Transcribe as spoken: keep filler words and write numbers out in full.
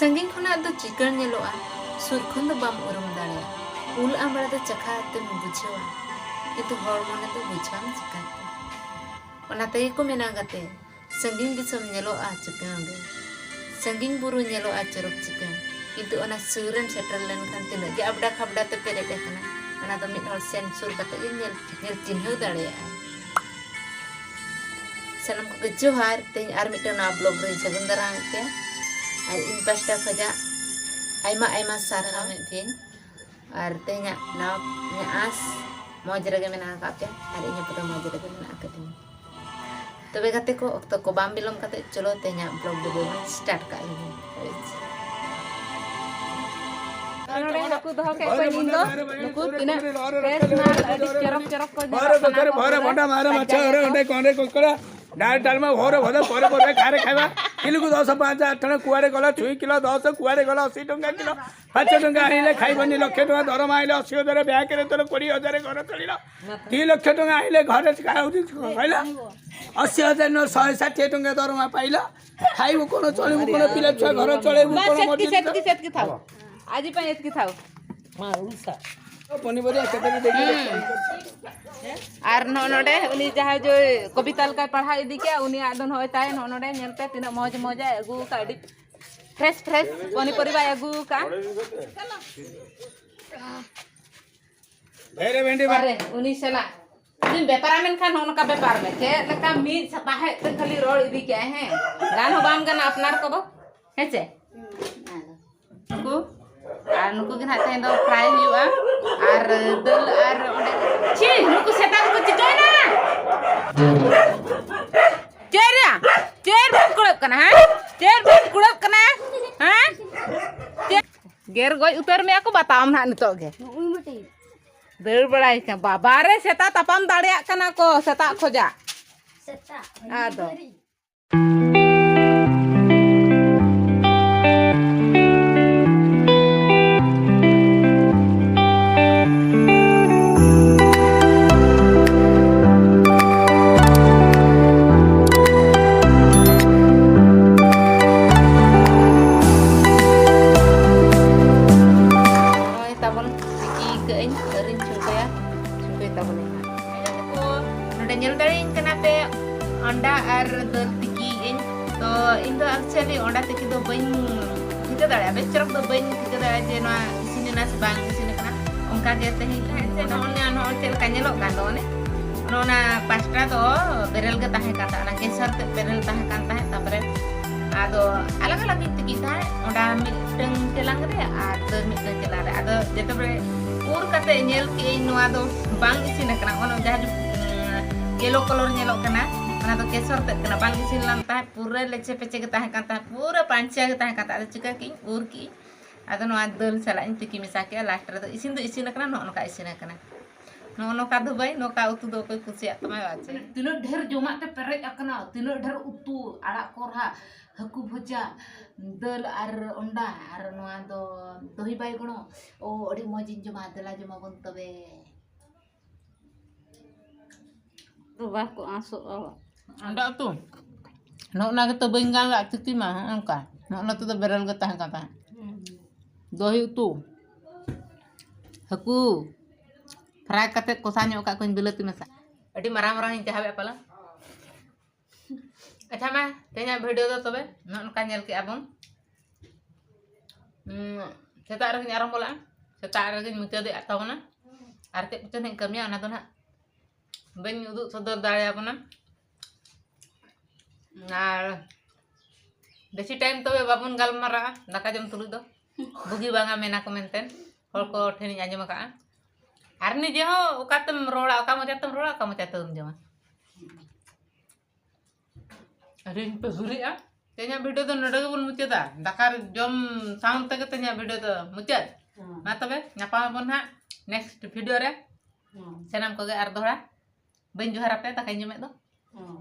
ᱥᱟᱺᱜᱤᱧ ᱠᱷᱚᱱᱟᱜ ᱫᱚ ᱪᱤᱠᱟᱹᱲ ᱧᱮᱞᱚᱜᱼᱟ, ᱥᱩᱨ ᱠᱷᱚᱱ ᱫᱚ ᱵᱟᱢ ᱩᱨᱩᱢ ᱫᱟᱲᱮᱭᱟᱜᱼᱟ᱾ ᱩᱞ ᱟᱢᱲᱟ ᱫᱚ ᱪᱟᱠᱷᱟ ᱛᱮᱢ ᱵᱩᱡᱷᱟᱹᱣᱟ, ᱠᱤᱱᱛᱩ ᱦᱚᱲ ᱢᱚᱱᱮ ᱫᱚ ᱵᱩᱡᱷᱟᱹᱣᱟᱢ ᱪᱤᱠᱟᱹᱛᱮ? ᱚᱱᱟ ᱛᱮᱜᱮ ᱠᱚ ᱢᱮᱱᱟ ᱜᱟᱛᱮ, ᱥᱟᱺᱜᱤᱧ ᱫᱤᱥᱚᱢ ᱧᱮᱞᱚᱜᱼᱟ ᱪᱤᱠᱟᱹᱲ ᱜᱮ, ᱥᱟᱺᱜᱤᱧ ᱵᱩᱨᱩ ᱧᱮᱞᱚᱜᱼᱟ ᱪᱚᱨᱚᱠ ᱪᱤᱠᱟᱹᱲ, ᱠᱤᱱᱛᱩ ᱚᱱᱟ ᱥᱩᱨ ᱨᱮᱢ ᱥᱮᱴᱮᱨ ᱞᱮᱱᱠᱷᱟᱱ ᱛᱤᱱᱟᱹᱜ ᱜᱮ ᱟᱵᱰᱟ ᱠᱷᱟᱵᱰᱟ ᱛᱮ ᱯᱮᱨᱮᱡ ᱟᱠᱟᱱᱟ, ᱚᱱᱟ ᱫᱚ ᱢᱤᱫ ᱦᱚᱲ ᱥᱮᱱ ᱥᱩᱨ ᱠᱟᱛᱮ ᱜᱮ ᱧᱮᱞ, ᱧᱮᱞ ᱪᱤᱱᱦᱟᱹᱣ ᱫᱟᱲᱮᱭᱟᱜᱼᱟᱭ᱾ ᱥᱟᱱᱟᱢ ᱠᱚᱜᱮ ᱡᱚᱦᱟᱨ᱾ ᱛᱮᱦᱮᱧ ᱟᱨ ᱢᱤᱫᱴᱟᱝ ᱱᱟᱣᱟ vlog ᱨᱮ ᱥᱟᱹᱜᱩᱱ ᱫᱟᱨᱟᱢ ᱯᱮ᱾ ᱟᱨ ᱤᱧ ᱯᱟᱥᱴᱟ ᱠᱷᱚᱱᱟᱜ ᱟᱭᱢᱟ ᱟᱭᱢᱟ ᱥᱟᱨᱦᱟᱣ ᱮᱫ ᱯᱮᱭᱟᱹᱧ᱾ ᱟᱨ ᱛᱮᱦᱮᱧᱟᱜ ᱱᱟᱣᱟ ᱤᱧᱟᱹᱜ ᱟᱸᱥ ᱢᱚᱡᱽ ᱨᱮᱜᱮ ᱢᱮᱱᱟᱜ ᱟᱠᱟᱫ ᱯᱮᱭᱟ ᱟᱨ ᱤᱧ ᱦᱚᱸ ᱯᱩᱨᱟᱹ ᱢᱚᱡᱽ ᱨᱮᱜᱮ ᱢᱮᱱᱟᱜ ᱟᱠᱟᱫᱤᱧᱟ᱾ ᱛᱚᱵᱮ ᱜᱟᱛᱮ ᱠᱚ, ᱚᱠᱛᱚ ᱠᱚ ᱵᱟᱝ ᱵᱤᱞᱚᱢ ᱠᱟᱛᱮ ᱪᱚᱞᱚ ᱛᱮᱦᱮᱧᱟᱜ vlog video ᱵᱚᱱ start ᱠᱟᱜ ᱞᱮᱜᱮ᱾ ᱱᱚᱰᱮ ᱦᱟᱹᱠᱩ ᱫᱚᱦᱚ ᱠᱮᱫ ᱠᱚᱣᱟᱧ ᱤᱧ ᱫᱚ᱾ ᱱᱩᱠᱩ ᱛᱤᱱᱟᱹᱜ fresh ᱢᱟᱞ, ᱟᱹᱰᱤ ᱪᱚᱨᱚᱠ ᱪᱚᱨᱚᱠ ᱠᱚ ᱧᱮᱞᱚᱜ ᱠᱟᱱᱟ ᱠᱚ ᱯᱩᱨᱟᱹ᱾ ᱰᱟᱞ ᱰᱟᱞᱢᱟ ᱦᱚᱨᱮ ᱵᱷᱚᱨᱮ ᱯᱚᱨᱮ ᱯᱚᱨᱮ ᱠᱷᱟᱨᱮ ᱠᱷᱟᱭᱵᱟ᱾ ᱠᱤᱞᱩ ᱠᱚ ᱫᱚᱥ ᱯᱟᱸᱪ ᱟᱴ ᱴᱟᱠᱟ ᱠᱩᱣᱟᱨᱮ ᱠᱚᱞᱟ ᱪᱷᱩᱭ ᱠᱤᱞᱳ ᱫᱚᱥ ᱠᱩᱣᱟᱨᱮ ᱠᱚᱞᱟ ᱚᱥᱤ ᱴᱟᱠᱟ ᱠᱤᱞᱳ᱾ ᱯᱟᱸᱪ ᱴᱟᱠᱟ ᱟᱹᱭᱤᱞᱮ ᱠᱷᱟᱭᱵᱚ ᱱᱤ ᱞᱚᱠᱷᱮ ᱴᱟᱠᱟ ᱫᱚᱨᱚᱢᱟ ᱟᱹᱭᱤᱞᱮ ᱚᱥᱤ ᱦᱟᱡᱟᱨ ᱵᱮᱭᱟ ᱠᱮᱨᱮ ᱛᱚᱞᱚ ᱠᱩᱲᱤ ᱦᱟᱡᱟᱨ ᱜᱚᱨᱚ ᱛᱚᱞᱤᱞᱚ᱾ ᱫᱩᱭ ᱞᱚᱠᱷᱮ ᱴᱟᱠᱟ ᱟᱹᱭᱤᱞᱮ ᱜᱷᱚᱨᱮ ᱪᱤᱠᱟ ᱦᱩᱫᱤ ᱠᱚ ᱠᱷᱟᱭᱞᱟ᱾ ᱚᱥᱤ ᱦᱟᱡᱟᱨ ᱱᱚ ᱥᱚᱭ ᱥᱟᱴᱷᱤ ᱴᱟᱠᱟ ᱫᱚᱨᱚᱢᱟ ᱯᱟᱭᱞᱟ᱾ ᱠᱷᱟᱭᱵᱚ ᱠᱚᱱᱚ ᱪᱚᱞᱮᱵᱚ ᱠᱚᱱᱚ ᱯᱤᱞᱟ ᱪᱷᱩᱣᱟ ᱜᱷᱚᱨᱚ ᱪᱚᱞᱮᱵᱚ ᱵᱟᱥ ᱠᱚᱱᱚ ᱥᱮᱛᱠᱤ ᱢᱚᱡᱽ ᱥᱮᱛᱠᱤ ᱥᱮᱛᱠᱤ ᱛᱷᱟᱣ᱾ ᱟᱡᱤ ᱯᱟᱸᱪ ᱮᱛᱠᱤ ᱛᱷᱟᱣ᱾ ᱯᱚᱱᱤᱯᱚᱨᱤᱭᱟ ᱠᱷᱮᱛ ᱨᱮ ᱫᱮᱠᱷᱤ ᱦᱩᱸ᱾ ᱟᱨ ᱱᱚᱜᱼᱚ ᱱᱚᱰᱮ ᱩᱱᱤ ᱡᱟᱦᱟᱸᱭ ᱡᱮ ᱠᱚᱵᱤᱛᱟ ᱞᱮᱠᱟᱭ ᱯᱟᱲᱦᱟᱣ ᱤᱫᱤ ᱠᱮᱜᱼᱟ, ᱩᱱᱤᱭᱟᱜ ᱫᱚ ᱱᱚᱜᱼᱚᱭ ᱛᱟᱭ ᱱᱚᱜᱼᱚ ᱱᱚᱰᱮ ᱧᱮᱞ ᱯᱮ ᱛᱤᱱᱟᱹᱜ ᱢᱚᱡᱽ ᱢᱚᱡᱽ ᱟᱭ ᱟᱹᱜᱩ ᱟᱠᱟᱫ, ᱟᱹᱰᱤ fresh fresh ᱯᱚᱱᱤᱯᱚᱨᱤᱵᱟᱭ ᱟᱹᱜᱩ ᱟᱠᱟᱫ᱾ ᱰᱷᱮᱨ ᱵᱷᱮᱱᱰᱤ ᱵᱟ- ᱟᱨᱮ, ᱩᱱᱤ ᱥᱟᱞᱟᱜ ᱡᱩᱫᱤᱢ ᱵᱮᱯᱟᱨᱟ ᱢᱮᱱᱠᱷᱟᱱ ᱱᱚᱜᱼᱚ ᱱᱚᱝᱠᱟ ᱵᱮᱯᱟᱨ ᱢᱮ, ᱪᱮᱫ ᱞᱮᱠᱟ ᱢᱤᱫ ᱥᱟᱯᱟᱦᱮᱫ ᱛᱮ ᱠᱷᱟᱹᱞᱤ ᱨᱚᱲ ᱤᱫᱤ ᱠᱮᱜᱼᱟᱭ, ᱦᱮᱸ? ᱜᱟᱱ ᱦᱚᱸ ᱵᱟᱝ ᱜᱟᱱᱟ ᱟᱯᱱᱟᱨ ᱠᱚᱫᱚ, ᱦᱮᱸ ᱪᱮ? ᱱᱩᱠᱩ, ᱟᱨ ᱱᱩᱠᱩ ᱜᱮ ᱱᱟᱦᱟᱜ ᱛᱮᱦᱮᱧ ᱫᱚ fry ᱦᱩᱭᱩᱜᱼᱟ᱾ ᱟᱨ ᱫᱟᱹᱞ ᱟᱨ ᱚᱸᱰᱮ, ᱪᱷᱤ, ᱱᱩᱠᱩ ᱥᱮᱛᱟ ᱫᱚᱠᱚ ᱪᱤᱠᱟᱹᱭᱮᱱᱟ? ᱪᱮᱫ ᱨᱮᱭᱟᱜ? ᱪᱮᱫ ᱵᱚᱱ ᱠᱩᱲᱟᱹᱜ ᱠᱟᱱᱟ, ᱦᱮᱸ? ᱪᱮᱫ ᱵᱚᱱ ᱠᱩᱲᱟᱹᱜ ᱠᱟᱱᱟ, ᱦᱮᱸ? ᱪᱮᱫ? ᱜᱮᱨ ᱜᱚᱡ ᱩᱛᱟᱹᱨ ᱢᱮᱭᱟ ᱠᱚ, ᱵᱟᱛᱟᱣᱟᱢ ᱱᱟᱦᱟᱜ ᱱᱤᱛᱚᱜ ᱜᱮ᱾ ᱫᱟᱹᱲ ᱵᱟᱲᱟᱭ ᱠᱟᱱᱟ᱾ ᱵᱟᱵᱟ ᱨᱮ, ᱥᱮᱛᱟ ᱛᱟᱯᱟᱢ ᱫᱟᱲᱮᱭᱟᱜ ᱠᱟᱱᱟ ᱠᱚ ᱥᱮᱛᱟᱜ ᱠᱷᱚᱡᱟᱜ᱾ ᱥᱮᱛᱟᱜ ᱟᱫᱚ᱾ ᱫᱚ ᱵᱟᱹᱧ ᱴᱷᱤᱠᱟᱹ ᱫᱟᱲᱮᱭᱟᱜᱼᱟ, ᱵᱮᱥ ᱪᱚᱨᱚᱠ ᱫᱚ ᱵᱟᱹᱧ ᱴᱷᱤᱠᱟᱹ ᱫᱟᱲᱮᱭᱟᱜᱼᱟ ᱡᱮ ᱱᱚᱣᱟ ᱤᱥᱤᱱ ᱮᱱᱟ ᱥᱮ ᱵᱟᱝ ᱤᱥᱤᱱ ᱟᱠᱟᱱᱟ᱾ ᱚᱱᱠᱟ ᱜᱮ ᱛᱮᱦᱮᱧ ᱛᱟᱦᱮᱸᱫ ᱥᱮ ᱱᱚᱜᱼᱚ ᱱᱚᱣᱟ, ᱱᱚᱜᱼᱚᱭ ᱪᱮᱫ ᱞᱮᱠᱟ ᱧᱮᱞᱚᱜ ᱠᱟᱱ ᱫᱚ, ᱚᱱᱮ ᱚᱱᱟ ᱯᱟᱥᱴᱟ ᱫᱚ ᱵᱮᱨᱮᱞ ᱜᱮ ᱛᱟᱦᱮᱸ ᱠᱟᱱ ᱛᱟᱦᱮᱸᱫ, ᱚᱱᱟ ᱠᱮᱥᱚᱨ ᱛᱮᱫ ᱵᱮᱨᱮᱞ ᱛᱟᱦᱮᱸ ᱠᱟᱱ ᱛᱟᱦᱮᱸᱫ᱾ ᱛᱟᱨᱯᱚᱨᱮ ᱟᱫᱚ ᱟᱞᱟᱜᱽ ᱟᱞᱟᱜᱽ ᱜᱤᱧ ᱛᱤᱠᱤ ᱛᱟᱦᱮᱸᱫ, ᱚᱸᱰᱮ ᱢᱤᱫᱴᱟᱝ ᱪᱮᱞᱟᱝ ᱨᱮ ᱟᱨ ᱫᱟᱹᱞ ᱢᱤᱫᱴᱟᱝ ᱪᱮᱞᱟᱝ ᱨᱮ᱾ ᱟᱫᱚ ᱡᱚᱛᱚ ᱵᱮᱲᱮ ᱩᱨ ᱠᱟᱛᱮ ᱧᱮᱞ ᱠᱮᱜᱼᱟᱹᱧ, ᱱᱚᱣᱟ ᱫᱚ ᱵᱟᱝ ᱤᱥᱤᱱ ᱟᱠᱟᱱᱟ᱾ ᱚᱱᱟ ᱡᱟᱦᱟᱸ ᱡᱮᱞᱳ ᱠᱟᱞᱟᱨ ᱧᱮᱞᱚᱜ ᱠᱟᱱᱟ, ᱚᱱᱟ ᱫᱚ ᱠᱮᱥᱚᱨ ᱛᱮᱫ ᱠᱟᱱᱟ, ᱵᱟᱝ ᱤᱥᱤᱱ ᱞᱮᱱ ᱛᱟᱦᱮᱸᱫ, ᱯᱩᱨᱟᱹ ᱞᱮᱪᱷᱮ ᱯᱮᱪᱷᱮ ᱜᱮ ᱛᱟᱦᱮᱸ ᱠᱟᱱ ᱛᱟᱦᱮᱸᱫ, ᱯᱩᱨᱟᱹ ᱯᱟᱧᱪᱟ ᱜᱮ ᱛᱟᱦᱮᱸ ᱠᱟᱱ ᱛᱟᱦᱮᱸᱫ᱾ ᱟᱫᱚ ᱪᱤᱠᱟᱹ ᱠᱮᱜᱼᱟᱹᱧ, ᱩᱨ ᱠᱮᱜᱼᱟᱹᱧ᱾ ᱟᱫᱚ ᱱᱚᱣᱟ ᱫᱟᱹᱞ ᱥᱟᱞᱟᱜ ᱤᱧ ᱛᱤᱠᱤ ᱢᱮᱥᱟ ᱠᱮᱜᱼᱟ᱾ ᱞᱟᱥᱴ ᱨᱮᱫᱚ ᱤᱥᱤᱱ ᱫᱚ ᱤᱥᱤᱱ ᱟᱠᱟᱱᱟ, ᱱᱚᱜᱼᱚ ᱱᱚᱝᱠᱟ ᱤᱥᱤᱱ ᱟᱠᱟᱱᱟ᱾ ᱱᱚᱜᱼᱚ ᱱᱚᱝᱠᱟ ᱫᱚ ᱵᱟᱹᱭ, ᱱᱚᱝᱠᱟ ᱩᱛᱩ ᱫᱚ ᱚᱠᱚᱭ ᱠᱩᱥᱤᱭᱟᱜ ᱛᱟᱢᱟᱭ ᱵᱟᱝ ᱪᱮ? ᱛᱤᱱᱟᱹᱜ ᱰᱷᱮᱨ ᱡᱚᱢᱟᱜ ᱛᱮ ᱯᱮᱨᱮᱡ ᱟᱠᱟᱱᱟ, ᱛᱤᱱᱟᱹᱜ ᱰᱷᱮᱨ ᱩᱛᱩ, ᱟᱲᱟᱜ ᱠᱚᱨᱦᱟ, ᱦᱟᱹᱠᱩ ᱵᱷᱚᱡᱟ, ᱫᱟᱹᱞ ᱟᱨ ᱚᱱᱰᱟ, ᱟᱨ ᱱᱚᱣᱟ ᱫᱚ ᱫᱚᱦᱤ ᱵᱟᱭᱜᱚᱲᱚ᱾ ᱳ, ᱟᱹᱰᱤ ᱢᱚᱡᱽ ᱤᱧ ᱡᱚᱢᱟ, ᱫᱮᱞᱟ ᱡᱚᱢᱟᱵᱚᱱ ᱛᱚᱵᱮ᱾ ᱛᱚ ᱵᱟᱠᱚ ᱟᱸᱥᱚᱜᱼᱟ᱾ ᱚᱱᱰᱟ ᱩᱛᱩ? ᱱᱚᱜᱼᱚ ᱱᱟ ᱜᱮᱛᱚ ᱵᱟᱹᱧ ᱜᱟᱱ ᱞᱟᱜ ᱛᱤᱠᱤ ᱢᱟ, ᱦᱚᱸᱜᱼᱚ ᱱᱚᱝᱠᱟ᱾ ᱱᱚᱜᱼᱚ ᱱᱟ ᱛᱮᱫᱚ ᱵᱮᱨᱮᱞ ᱜᱮ ᱛᱟᱦᱮᱸ ᱠᱟᱱ ᱛᱟᱦᱮᱸᱫ᱾ ᱦᱩᱸ᱾ ᱫᱚᱦᱤ ᱩᱛᱩ, ᱦᱟᱹᱠᱩ ᱯᱷᱨᱟᱭ ᱠᱟᱛᱮ ᱠᱚᱥᱟ ᱧᱚᱜ ᱠᱟᱜ ᱠᱚᱣᱟᱧ ᱵᱤᱞᱟᱹᱛᱤ ᱢᱮᱥᱟ᱾ ᱟᱹᱰᱤ ᱢᱟᱨᱟᱝ ᱢᱟᱨᱟᱝ ᱤᱧ ᱪᱟᱦᱟᱣᱮᱫᱼᱟ ᱯᱟᱞᱮ᱾ ᱟᱪᱪᱷᱟ ᱢᱟ, ᱛᱮᱦᱮᱧᱟᱜ ᱵᱷᱤᱰᱤᱭᱳ ᱫᱚ ᱛᱚᱵᱮ ᱱᱚᱜᱼᱚ ᱱᱚᱝᱠᱟ ᱧᱮᱞ ᱠᱮᱜᱼᱟ ᱵᱚᱱ᱾ ᱩᱸ, ᱥᱮᱛᱟᱜ ᱨᱮᱜᱤᱧ ᱟᱨᱟᱢᱵᱚ ᱞᱮᱜᱼᱟ, ᱥᱮᱛᱟᱜ ᱨᱮᱜᱤᱧ ᱢᱩᱪᱟᱹᱫᱮᱫ ᱛᱟᱵᱚᱱᱟ᱾ ᱟᱨ ᱪᱮᱫ ᱠᱚᱪᱚ ᱱᱟᱜ ᱤᱧ ᱠᱟᱹᱢᱤᱭᱟ, ᱚᱱᱟ ᱫᱚ ᱱᱟᱜ ᱵᱟᱹᱧ ᱩᱫᱩᱜ ᱥᱚᱫᱚᱨ ᱫᱟᱲᱮᱭᱟᱵᱚᱱᱟ᱾ ᱟᱨ ᱵᱮᱥᱤ ᱴᱟᱭᱤᱢ ᱛᱚᱵᱮ ᱵᱟᱵᱚᱱ ᱜᱟᱞᱢᱟᱨᱟᱜᱼᱟ ᱫᱟᱠᱟ ᱡᱚᱢ ᱛᱩᱞᱩᱡ ᱫᱚ, ᱵᱩᱜᱤ ᱵᱟᱝᱟ ᱢᱮᱱᱟ ᱠᱚ ᱢᱮᱱᱛᱮ ᱦᱚᱲ ᱠᱚ ᱴᱷᱮᱱᱤᱧ ᱟᱸᱡᱚᱢ ᱟᱠᱟᱜᱼᱟ᱾ ᱟᱨ ᱱᱤᱡᱮ ᱦᱚᱸ ᱚᱠᱟᱛᱮᱢ ᱨᱚᱲᱟ, ᱚᱠᱟ ᱢᱚᱪᱟᱛᱮᱢ ᱨᱚᱲᱟ, ᱚᱠᱟ ᱢᱚᱪᱟᱛᱮᱢ ᱡᱚᱢᱟ᱾ ᱟᱹᱰᱤ ᱯᱮ ᱦᱩᱨᱤᱜᱼᱟ᱾ ᱛᱮᱦᱮᱧᱟᱜ ᱵᱷᱤᱰᱤᱭᱳ ᱫᱚ ᱱᱚᱰᱮ ᱜᱮᱵᱚᱱ ᱢᱩᱪᱟᱹᱫᱟ᱾ ᱫᱟᱠᱟ ᱡᱚᱢ ᱥᱟᱶ ᱛᱮᱜᱮ ᱛᱮᱦᱮᱧᱟᱜ ᱵᱷᱤᱰᱤᱭᱳ ᱫᱚ ᱢᱩᱪᱟᱹᱫ᱾ ᱦᱮᱸ᱾ ᱢᱟ ᱛᱚᱵᱮ, ᱧᱟᱯᱟᱢ ᱟᱵᱚᱱ ᱦᱟᱸᱜ ᱱᱮᱠᱥᱴ ᱵᱷᱤᱰᱤᱭᱳ ᱨᱮ᱾ ᱦᱮᱸ᱾ ᱥᱟᱱᱟᱢ ᱠᱚᱜᱮ ᱟᱨ ᱫᱚᱦᱲᱟ ᱵᱟᱹᱧ ᱡᱚᱦᱟᱨ ᱟᱯᱮ, ᱫᱟᱠᱟᱧ ᱡᱚᱢᱮᱫ ᱫᱚ᱾ ᱦᱮᱸ᱾